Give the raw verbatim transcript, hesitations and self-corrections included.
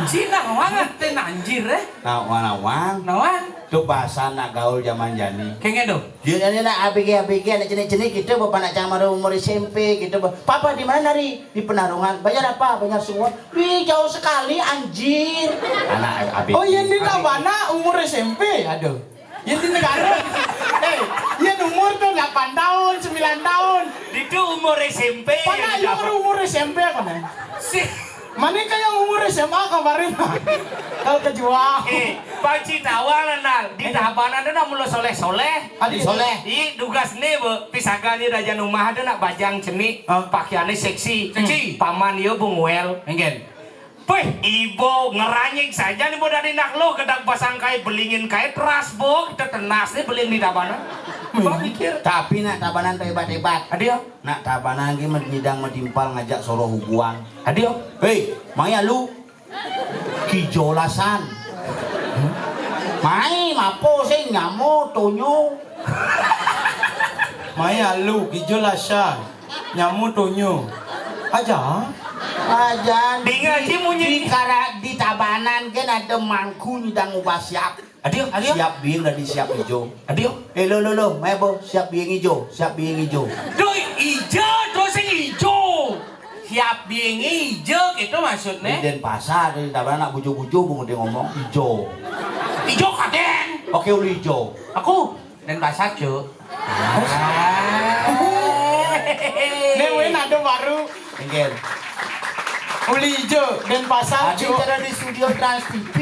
Cina wang teh anjir eh. Nawang-nawang. Nawang. Tuh bahasa anak gaul zaman jani. Kenging tuh. Dia nak A B G, A B G, anak cenik-cenik gitu, bapak nak camar umur S M P gitu. Papa di mana, Ri? Di Penarungan. Bayar apa? Bayar semua. Wih, jauh sekali, anjir. Anak A B G. Oh, yang di Tabana umur S M P, aduh. Yang di negara. Eh, yang umur tuh delapan tahun, sembilan tahun. Itu umur S M P. Mana yang umur S M P apa nih? Si Mana kayak umur S M A kemarin? Kalau kejual. Eh, Panci Tawang, Nal. Di Tabanan tuh nak mula soleh-soleh. Adi soleh. I tugas nih, Bu. Pisaganya raja rumah tuh nak bajang cenik, pakaiannya seksi. Seksi. Paman yo bunguel. Enggak. Wih, ibu ngeranyik saja nih, Bu, dari nak lo kedak pasang kai belingin kai teras, Bu, kita tenas nih beling di Tabanan. Pak pikir. Tapi nak Tabanan tuh hebat-hebat. Adio. Nak Tabanan ki nyidang metimpal ngajak soroh huguan. Adio. Hei, maya lu kijolasan. Mai mapo sing nyamo tonyo. Maya lu kijolasan. Nyamo tonyo. Aja. Aja. Dengar di, si munyi. Di kara-, di Tabanan kan ada mangku nyidang ubah siap. Adio, adio. Siap bing dari siap ijo. Adio. Eh, lo, lo, lo, maya bo, siap bing ijo, siap bing ijo. Duh, ijo, terus yang ijo. Siap bing ijo, itu maksudnya. Di Denpasar, di Tabanan nak bujo-bujo, bu, dia ngomong ijo. Ijo kaden. Oke, uli ijo. Aku Denpasar, Cuk. Ah. Nih, Win, ada baru. Enggak. Uli ijo, Denpasar, Cuk. Ada di studio Trans T V.